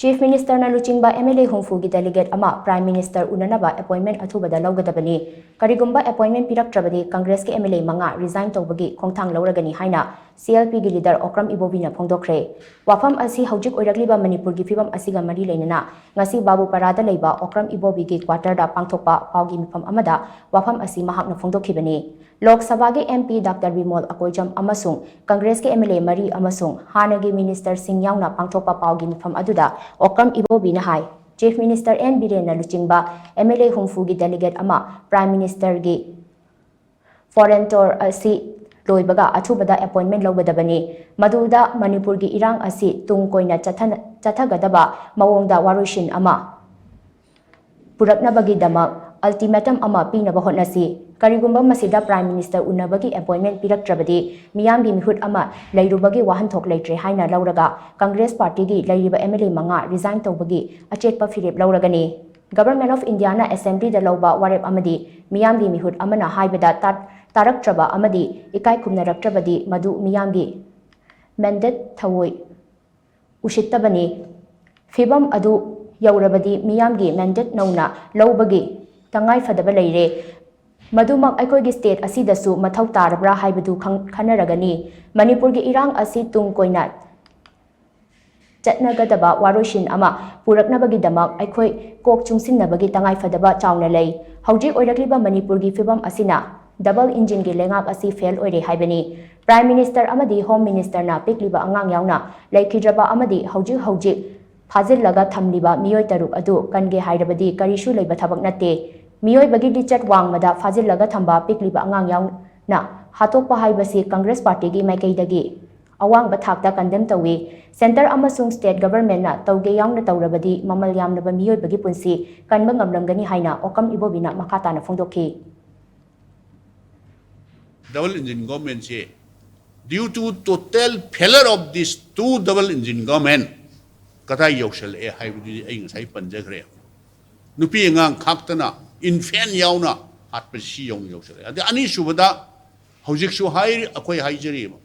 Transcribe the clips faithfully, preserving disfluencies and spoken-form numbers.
Chief Ministerꯅ ꯂꯨꯆꯤꯡꯕ MLA ꯍꯨꯝꯐꯨꯒꯤ delegate ꯑꯃ Prime Minister ꯎꯅꯅꯕ appointment ꯑꯊꯨꯕꯗ ꯂꯧꯒꯗꯕꯅꯤ꯫ ꯀꯔꯤꯒꯨꯝꯕ appointment ꯄꯤꯔꯛꯇ꯭ꯔꯕꯗꯤ Congressꯀꯤ MLA ꯃꯉꯥ resign ꯇꯧꯕꯒꯤ ꯈꯣꯡꯊꯥꯡ ꯂꯧꯔꯒꯅꯤ ꯍꯥꯏꯅ CLPꯒꯤ leader ꯑꯣꯀ꯭ꯔꯝ ꯏꯕꯣꯕꯤꯅ ꯐꯣꯡꯗꯣꯛꯈ꯭ꯔꯦ꯫ ꯋꯥꯐꯝ ꯑꯁꯤ ꯍꯧꯖꯤꯛ ꯑꯣꯏꯔꯛꯂꯤꯕ ꯃꯅꯤꯄꯨꯔꯒꯤ ꯐꯤꯕꯝ ꯑꯁꯤꯒ ꯃꯔꯤ ꯂꯩꯅꯅ ꯉꯁꯤ ꯕꯥꯕꯨꯄꯥꯔꯥꯗ ꯂꯩꯕ ꯑꯣꯀ꯭ꯔꯝ ꯏꯕꯣꯕꯤꯒꯤ quarterꯗ ꯄꯥꯡꯊꯣꯛꯄ ꯄꯥꯎꯒꯤ ꯃꯤꯐꯝ ꯑꯃꯗ ꯋꯥꯐꯝ ꯑꯁꯤ ꯃꯍꯥꯛꯅ ꯐꯣꯡꯗꯣꯛꯈꯤꯕꯅꯤ꯫ ꯂꯣꯛ ꯁꯚꯥꯒꯤ MP Doctor ꯕꯤꯃꯣꯜ ꯑꯀꯣꯏꯖꯝ ꯑꯃꯁꯨꯡ Congressꯀꯤ MLA ꯃꯔꯤ ꯑꯃꯁꯨꯡ ꯍꯥꯟꯅꯒꯤ minister ꯁꯤꯡ ꯌꯥꯎꯅ ꯄꯥꯡꯊꯣꯛꯄ ꯄꯥꯎꯒꯤ ꯃꯤꯐꯝ ꯑꯗꯨꯗ ꯑꯣꯀ꯭ꯔꯝ ꯏꯕꯣꯕꯤꯅ ꯍꯥꯏ, Chief Minister N ꯕꯤꯔꯦꯟꯅ ꯂꯨꯆꯤꯡꯕ MLA ꯍꯨꯝꯐꯨꯒꯤ delegate ꯑꯃ Prime Ministerꯒꯤ foreign tour ꯑꯁꯤ ꯂꯣꯏꯕꯒ ꯑꯊꯨꯕꯗ appointment ꯂꯧꯒꯗꯕꯅꯤ꯫ ꯃꯗꯨꯗ ꯃꯅꯤꯄꯨꯔꯒꯤ ꯏꯔꯥꯡ ꯑꯁꯤ ꯇꯨꯡ ꯀꯣꯏꯅ ꯆꯠꯊꯅ-, ꯆꯠꯊꯒꯗꯕ ꯃꯑꯣꯡꯗ ꯋꯥꯔꯣꯏꯁꯤꯟ ꯑꯃ ꯄꯨꯔꯛꯅꯕꯒꯤꯗꯃꯛ ultimatum ꯑꯃ ꯄꯤꯅꯕ ꯍꯣꯠꯅꯁꯤ꯫ ꯀꯔꯤꯒꯨꯝꯕ ꯃꯁꯤꯗ Prime Minister ꯎꯅꯕꯒꯤ appointment ꯄꯤꯔꯛꯇ꯭ꯔꯕꯗꯤ ꯃꯤꯌꯥꯝꯒꯤ ꯃꯤꯍꯨꯠ ꯑꯃ ꯂꯩꯔꯨꯕꯒꯤ ꯋꯥꯍꯟꯊꯣꯛ ꯂꯩꯇ꯭ꯔꯦ ꯍꯥꯏꯅ ꯂꯧꯔꯒ Congress partyꯒꯤ ꯂꯩꯔꯤꯕ MLA ꯃꯉꯥ resign ꯇꯧꯕꯒꯤ ꯑꯆꯦꯠꯄ ꯐꯤꯔꯦꯞ ꯂꯧꯔꯒꯅꯤ꯫ Government of Indiaꯅ Assemblyꯗ ꯂꯧꯕ ꯋꯥꯔꯦꯞ ꯑꯃꯗꯤ ꯃꯤꯌꯥꯝꯒꯤ ꯃꯤꯍꯨꯠ ꯑꯃꯅ ꯍꯥꯏꯕꯗ ꯇꯥ-, ꯇꯥꯔꯛꯇ꯭ꯔꯕ ꯑꯃꯗꯤ ꯏꯀꯥꯏ ꯈꯨꯝꯅꯔꯛꯇ꯭ꯔꯕꯗꯤ ꯃꯗꯨ ꯃꯤꯌꯥꯝꯒꯤ mandate ꯊꯑꯣꯏ ꯎꯁꯤꯠꯇꯕꯅꯤ꯫ ꯐꯤꯕꯝ ꯑꯗꯨ ꯌꯧꯔꯕꯗꯤ ꯃꯤꯌꯥꯝꯒꯤ mandate ꯅꯧꯅ ꯂꯧꯕꯒꯤ ꯇꯉꯥꯏ ꯐꯗꯕ ꯂꯩꯔꯦ꯫ ꯃꯗꯨꯃꯛ ꯑꯩꯈꯣꯏꯒꯤ state ꯑꯁꯤꯗꯁꯨ ꯃꯊꯧ ꯇꯥꯔꯕ꯭ꯔꯥ ꯍꯥꯏꯕꯗꯨ ꯈꯪ-, ꯈꯟꯅꯔꯒꯅꯤ꯫ ꯃꯅꯤꯄꯨꯔꯒꯤ ꯏꯔꯥꯡ ꯑꯁꯤ ꯇꯨꯡ ꯀꯣꯏꯅ ꯆꯠꯅꯒꯗꯕ ꯋꯥꯔꯣꯏꯁꯤꯟ ꯑꯃ ꯄꯨꯔꯛꯅꯕꯒꯤꯗꯃꯛ ꯑꯩꯈꯣꯏ ꯀꯣꯛ ꯆꯨꯡꯁꯤꯟꯅꯕꯒꯤ ꯇꯉꯥꯏꯐꯗꯕ ꯆꯥꯎꯅ ꯂꯩ꯫ ꯍꯧꯖꯤꯛ ꯑꯣꯏꯔꯛꯂꯤꯕ ꯃꯅꯤꯄꯨꯔꯒꯤ ꯐꯤꯕꯝ ꯑꯁꯤꯅ double engineꯒꯤ ꯂꯩꯉꯥꯛ ꯑꯁꯤ fail ꯑꯣꯏꯔꯦ ꯍꯥꯏꯕꯅꯤ꯫ Prime Minister ꯑꯃꯗꯤ Home Ministerꯅ ꯄꯤꯛꯂꯤꯕ ꯑꯉꯥꯡ ꯌꯥꯎꯅ ꯂꯩꯈꯤꯗ꯭ꯔꯕ ꯑꯃꯗꯤ ꯍꯧꯖꯤꯛ ꯍꯧꯖꯤꯛ ꯐꯥꯖꯤꯜꯂꯒ ꯊꯝꯂꯤꯕ ꯃꯤꯑꯣꯏ ꯇꯔꯨꯛ ꯑꯗꯨ ꯀꯟꯒꯦ ꯍꯥꯏꯔꯕꯗꯤ ꯀꯔꯤꯁꯨ ꯂꯩꯕ ꯊꯕꯛ ꯅꯠꯇꯦ꯫ ꯃꯤꯑꯣꯏꯕꯒꯤ ꯂꯤꯆꯠ ꯋꯥꯡꯃꯗ ꯐꯥꯖꯤꯜꯂꯒ ꯊꯝꯕ ꯄꯤꯛꯂꯤꯕ ꯑꯉꯥꯡ ꯌꯥꯎꯅ ꯍꯥꯠꯇꯣꯛꯄ ꯍꯥꯏꯕꯁꯤ Congress partyꯒꯤ ꯃꯥꯏꯀꯩꯗꯒꯤ ꯑꯋꯥꯡꯕ ꯊꯥꯛꯇ condemn ꯇꯧꯏ꯫ Centre ꯑꯃꯁꯨꯡ state governmentꯅ ꯇꯧꯒꯦ ꯌꯥꯎꯅ ꯇꯧꯔꯕꯗꯤ ꯃꯃꯜ ꯌꯥꯝꯂꯕ ꯃꯤꯑꯣꯏꯕꯒꯤ ꯄꯨꯟꯁꯤ ꯀꯟꯕ ꯉꯝꯂꯝꯒꯅꯤ ꯍꯥꯏꯅ ꯑꯣꯀꯝ ꯏꯕꯣꯕꯤꯅ ꯃꯈꯥ ꯇꯥꯅ ꯐꯣꯡꯗꯣꯛꯈꯤ꯫ Double engine governmentꯁꯦ, due to total failure of this two double engine government, ꯀꯗꯥꯏ ꯌꯧꯁꯜꯂꯛꯑꯦ ꯍꯥꯏꯕꯗꯨꯗꯤ ꯑꯩ ꯉꯁꯥꯏ ꯄꯟꯖꯈ꯭ꯔꯦ꯫ ꯅꯨꯄꯤ ꯑꯉꯥꯡ ꯈꯥꯛꯇꯅ, infant ꯌꯥꯎꯅ ꯍꯥꯠꯄꯁꯤ ꯁꯤ ꯌꯧꯅ ꯌꯧꯁꯜꯂꯛꯑꯦ꯫ ꯑꯗꯩ ꯑꯅꯤꯁꯨꯕꯗ, ꯍꯧꯖꯤꯛꯁꯨ ꯍꯥꯏꯔꯤ, ꯑꯩꯈꯣꯏ ꯍꯥꯏꯖꯔꯤꯕ,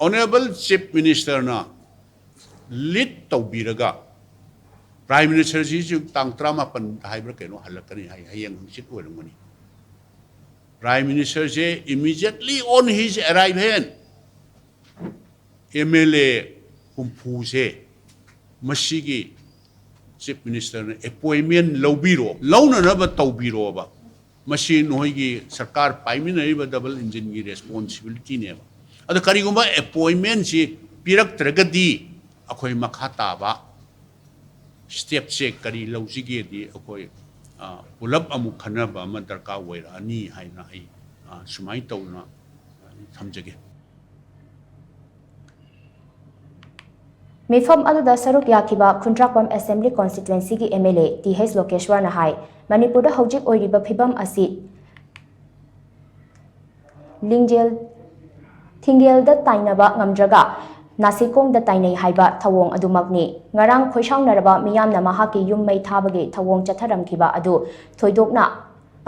Honourable Chief Ministerꯅ ꯂꯤꯗ ꯇꯧꯕꯤꯔꯒ, ꯄ꯭ꯔꯥꯏꯝ ꯃꯤꯅꯤꯁꯇꯔꯁꯤꯁꯨ ꯇꯥꯡ ꯇꯔꯥꯃꯥꯄꯟ ꯍꯥꯏꯕ꯭ꯔꯥ ꯀꯩꯅꯣ ꯍꯜꯂꯛꯀꯅꯤ ꯍꯥꯏ, ꯍꯌꯦꯡ ꯍꯪꯆꯤꯠ ꯑꯣꯏꯔꯝꯒꯅꯤ꯫ ꯄ꯭ꯔꯥꯏꯝ ꯃꯤꯅꯤꯁꯇꯔꯁꯦ immediately on his arrival, M L A ꯍꯨꯝꯐꯨꯁꯦ ꯃꯁꯤꯒꯤ ꯆꯤꯐ ꯃꯤꯅꯤꯁꯇꯔꯅ ꯑꯦꯄꯣꯏꯟꯃꯦꯟ ꯂꯧꯕꯤꯔꯣ, ꯂꯧꯅꯅꯕ ꯇꯧꯕꯤꯔꯣꯕ꯫ ꯃꯁꯤ ꯅꯈꯣꯏꯒꯤ ꯁꯔꯀꯥꯔ ꯄꯥꯏꯃꯤꯟꯅꯔꯤꯕ ꯗꯕꯜ ꯏꯟꯖꯤꯟꯒꯤ ꯔꯦꯁꯄꯣꯟꯁꯤꯕꯤꯂꯤꯇꯤꯅꯦꯕ꯫ ꯑꯗꯣ ꯀꯔꯤꯒꯨꯝꯕ ꯑꯦꯄꯣꯏꯟꯃꯦꯟꯁꯤ ꯄꯤꯔꯛꯇ꯭ꯔꯒꯗꯤ ꯑꯩꯈꯣꯏ ꯃꯈꯥ ꯇꯥꯕ ꯁ꯭ꯇꯦꯞꯁꯦ ꯀꯔꯤ ꯂꯧꯁꯤꯒꯦꯗꯤ ꯑꯩꯈꯣꯏ, ꯑ, ꯄꯨꯂꯞ ꯑꯃꯨꯛ ꯈꯟꯅꯕ ꯑꯃ ꯗꯔꯀꯥꯔ ꯑꯣꯏꯔꯛꯑꯅꯤ ꯍꯥꯏꯅ ꯑꯩ, ꯑ, ꯁꯨꯃꯥꯏꯅ ꯇꯧꯅ ꯊꯝꯖꯒꯦ꯫ ꯃꯤꯐꯝ ꯑꯗꯨꯗ ꯁꯔꯨꯛ ꯌꯥꯈꯤꯕ ꯈꯨꯟꯗ꯭ꯔꯥꯛꯄꯝ ꯑꯦꯁꯦꯝꯕ꯭ꯂꯤ ꯀꯣꯟꯁꯇꯤꯇ꯭ꯋꯦꯟꯁꯤꯒꯤ M L A T H ꯂꯣꯀꯦꯁ꯭ꯋꯔꯅ ꯍꯥꯏ, ꯃꯅꯤꯄꯨꯔꯗ ꯍꯧꯖꯤꯛ ꯑꯣꯏꯔꯤꯕ ꯐꯤꯕꯝ ꯑꯁꯤ ꯂꯤꯡꯖꯦꯜ ꯊꯤꯡꯒꯦꯜꯗ ꯇꯥꯏꯅꯕ ꯉꯝꯗ꯭ꯔꯒ ꯅꯥꯁꯤꯀꯣꯡꯗ ꯇꯥꯏꯅꯩ ꯍꯥꯏꯕ ꯊꯧꯑꯣꯡ ꯑꯗꯨꯃꯛꯅꯤ꯫ ꯉꯔꯥꯡ ꯈꯣꯏꯁꯥꯎꯅꯔꯕ ꯃꯤꯌꯥꯝꯅ ꯃꯍꯥꯛꯀꯤ ꯌꯨꯝ ꯃꯩ ꯊꯥꯕꯒꯤ ꯊꯧꯑꯣꯡ ꯆꯠꯊꯔꯝꯈꯤꯕ ꯑꯗꯨ ꯊꯣꯏꯗꯣꯛꯅ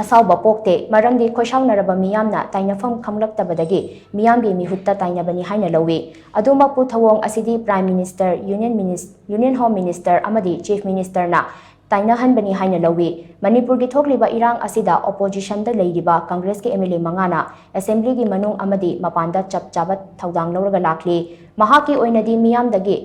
ꯑꯁꯥꯎꯕ ꯄꯣꯛꯇꯦ, ꯃꯔꯝꯗꯤ ꯈꯣꯏꯁꯥꯎꯅꯔꯕ ꯃꯤꯌꯥꯝꯅ ꯇꯥꯏꯅꯐꯝ ꯈꯪꯂꯛꯇꯕꯗꯒꯤ ꯃꯤꯌꯥꯝꯒꯤ ꯃꯤꯍꯨꯠꯇ ꯇꯥꯏꯅꯕꯅꯤ ꯍꯥꯏꯅ ꯂꯧꯏ꯫ ꯑꯗꯨꯃꯛꯄꯨ ꯊꯧꯑꯣꯡ ꯑꯁꯤꯗꯤ Prime Minister, Union Minis-, Union Home Minister ꯑꯃꯗꯤ Chief Ministerꯅ ꯇꯥꯏꯅꯍꯟꯕꯅꯤ ꯍꯥꯏꯅ ꯂꯧꯏ꯫ ꯃꯅꯤꯄꯨꯔꯒꯤ ꯊꯣꯛꯂꯤꯕ ꯏꯔꯥꯡ ꯑꯁꯤꯗ ꯑꯣꯄꯣꯖꯤꯁꯟꯗ ꯂꯩꯔꯤꯕ ꯀꯪꯒ꯭ꯔꯦꯁꯀꯤ ꯑꯦꯝ ꯑꯦꯜ ꯑꯦ ꯃꯉꯥꯅ ꯑꯦꯁꯦꯝꯕ꯭ꯂꯤꯒꯤ ꯃꯅꯨꯡ ꯑꯃꯗꯤ ꯃꯄꯥꯟꯗ ꯆꯞ ꯆꯥꯕ ꯊꯧꯗꯥꯡ ꯂꯧꯔꯒ ꯂꯥꯛꯂꯤ꯫ ꯃꯍꯥꯛꯀꯤ ꯑꯣꯏꯅꯗꯤ ꯃꯤꯌꯥꯝꯗꯒꯤ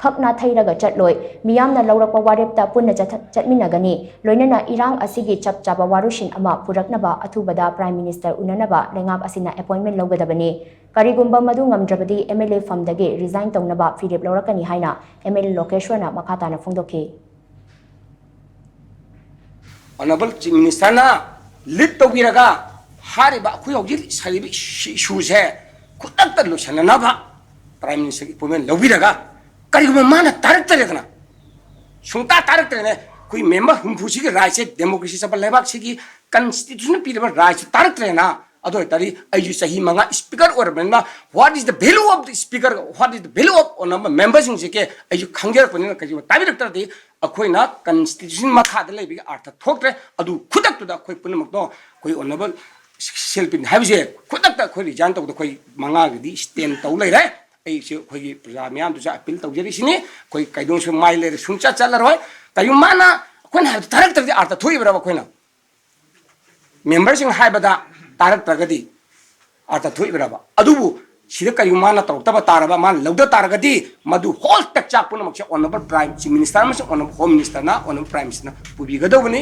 ꯈꯛ ꯅꯥꯊꯩꯔꯒ ꯆꯠꯂꯣꯏ꯫ ꯃꯤꯌꯥꯝꯅ ꯂꯧꯔꯛꯄ ꯋꯥꯔꯦꯞꯇ ꯄꯨꯟꯅ ꯆꯠꯊ-, ꯆꯠꯃꯤꯟꯅꯒꯅꯤ꯫ ꯂꯣꯏꯅꯅ ꯏꯔꯥꯡ ꯑꯁꯤꯒꯤ ꯆꯞ ꯆꯥꯕ ꯋꯥꯔꯨꯁꯤꯟ ꯑꯃ ꯄꯨꯔꯛꯅꯕ ꯑꯊꯨꯕꯗ Prime Minister ꯎꯅꯅꯕ ꯂꯩꯉꯥꯛ ꯑꯁꯤꯅ ꯑꯦꯄꯣꯏꯟꯃꯦꯟ ꯂꯧꯒꯗꯕꯅꯤ꯫ ꯀꯔꯤꯒꯨꯝꯕ ꯃꯗꯨ ꯉꯝꯗ꯭ꯔꯕꯗꯤ ꯑꯦꯝ ꯑꯦꯜ ꯑꯦ ꯐꯝꯗꯒꯤ ꯔꯤꯖꯥꯏꯟ ꯇꯧꯅꯕ ꯐꯤꯔꯦꯞ ꯂꯧꯔꯛꯀꯅꯤ ꯍꯥꯏꯅ ꯑꯦꯝ ꯑꯦꯜ ꯑꯦ ꯂꯣꯀꯦꯁ꯭ꯋꯔꯅ ꯃꯈꯥ ꯇꯥꯅ ꯐꯣꯡꯗꯣꯛꯈꯤ꯫ Honourable Chief Ministerꯅ ꯂꯤꯗ ꯇꯧꯕꯤꯔꯒ ꯍꯥꯏꯔꯤꯕ ꯑꯩꯈꯣꯏ ꯍꯧꯖꯤꯛ ꯁꯥꯔꯤꯕ ꯏꯁꯨꯁꯦ ꯈꯨꯗꯛꯇ ꯂꯣꯏꯁꯤꯟꯅꯅꯕ Prime Ministerꯒꯤ ꯑꯦꯄꯣꯏꯟꯃꯦꯟ ꯂꯧꯕꯤꯔꯒ, ꯀꯔꯤꯒꯨꯝꯕ ꯃꯥꯅ ꯇꯥꯔꯛꯇꯔꯦꯗꯅ, ꯁꯨꯡꯇꯥ ꯇꯥꯔꯛꯇ꯭ꯔꯦꯅꯦ, ꯑꯩꯈꯣꯏ ꯃꯦꯝꯕꯔ ꯍꯨꯝꯐꯨꯁꯤꯒꯤ ꯔꯥꯏꯠꯁꯦ, ꯗꯦꯃꯣꯀ꯭ꯔꯦꯁꯤ ꯆꯠꯄ ꯂꯩꯕꯥꯛꯁꯤꯒꯤ ꯀꯟꯁꯇꯤꯇ꯭ꯌꯨꯁꯟꯅ ꯄꯤꯔꯤꯕ ꯔꯥꯏꯠꯁꯦ ꯇꯥꯔꯛꯇ꯭ꯔꯦꯅ, ꯑꯗꯨ ꯑꯣꯏꯇꯥꯔꯗꯤ ꯑꯩꯁꯨ ꯆꯍꯤ ꯃꯉꯥ ꯏꯁꯄꯤꯀꯔ ꯑꯣꯏꯔꯕꯅꯤꯅ, what is the value of the speaker, what is the value of honourable ꯃꯦꯝꯕꯔꯁꯤꯡꯁꯤꯒꯤ ꯑꯩꯁꯨ ꯈꯪꯖꯔꯛꯄꯅꯤꯅ, ꯀꯩꯒꯨꯝꯕ ꯇꯥꯕꯤꯔꯛꯇ꯭ꯔꯗꯤ ꯑꯩꯈꯣꯏꯅ ꯀꯟꯁꯇꯤꯇ꯭ꯌꯨꯁꯟ ꯃꯈꯥꯗ ꯂꯩꯕꯒꯤ ꯑꯥꯔꯊ ꯊꯣꯛꯇ꯭ꯔꯦ꯫ ꯑꯗꯨ ꯈꯨꯗꯛꯇꯨꯗ ꯑꯩꯈꯣꯏ ꯄꯨꯝꯅꯃꯛꯇꯣ ꯑꯩꯈꯣꯏ ꯑꯣꯅꯔꯦꯕꯜ ꯁꯤ ꯑꯦꯜ ꯄꯤꯅꯤ ꯍꯥꯏꯕꯁꯦ ꯈꯨꯗꯛꯇ ꯑꯩꯈꯣꯏ ꯔꯤꯖꯥꯏꯟ ꯇꯧꯕꯗ ꯑꯩꯈꯣꯏ ꯃꯉꯥꯒꯤꯗꯤ ꯁ꯭ꯇꯦꯟ ꯇꯧ ꯂꯩꯔꯦ꯫ ꯑꯩꯁꯨ ꯑꯩꯈꯣꯏꯒꯤ ꯄ꯭ꯔꯖꯥ ꯃꯤꯌꯥꯝꯗꯨꯁꯨ ꯑꯄꯤꯜ ꯇꯧꯖꯔꯤꯁꯤꯅꯤ꯫ ꯑꯩꯈꯣꯏ ꯀꯩꯗꯧꯁꯨ ꯃꯥꯏ ꯂꯩꯔ ꯁꯨꯡꯆꯠ ꯆꯠꯂꯔꯣꯏ꯫ ꯀꯔꯤꯒꯨꯝꯕ ꯃꯥꯅ ꯑꯩꯈꯣꯏꯅ ꯍꯥꯏꯕꯗ ꯊꯥꯔꯛꯇ꯭ꯔꯗꯤ ꯑꯥꯔꯊ ꯊꯣꯛꯏꯕ꯭ꯔꯕ? ꯑꯩꯈꯣꯏꯅ ꯃꯦꯝꯕꯔꯁꯤꯡ ꯍꯥꯏꯕꯗ ꯇꯥꯔꯛꯇ꯭ꯔꯒꯗꯤ ꯑꯥꯔꯊ ꯊꯣꯛꯏꯕ꯭ꯔꯕ? ꯑꯗꯨꯕꯨ ꯁꯤꯗ ꯀꯔꯤꯒꯨꯝꯕ ꯃꯥꯅ ꯇꯧꯔꯛꯇꯕ ꯇꯥꯔꯕ, ꯃꯥꯅ ꯂꯧꯗ ꯇꯥꯔꯒꯗꯤ ꯃꯗꯨ ꯍꯣꯜ ꯇꯦꯛꯆꯥꯛ ꯄꯨꯝꯅꯃꯛꯁꯦ ꯑꯣꯅꯔꯦꯕꯜ ꯄ꯭ꯔꯥꯏꯝ ꯆꯤꯐ ꯃꯤꯅꯤꯁꯇꯔ ꯑꯃꯁꯨꯡ ꯑꯣꯅꯔꯦꯕꯜ ꯍꯣꯝ ꯃꯤꯅꯤꯁꯇꯔꯅ, ꯑꯣꯅꯔꯦꯕꯜ ꯄ꯭ꯔꯥꯏꯝ ꯃꯤꯅꯤꯁꯇꯔꯅ ꯄꯨꯕꯤꯒꯗꯧꯕꯅꯤ꯫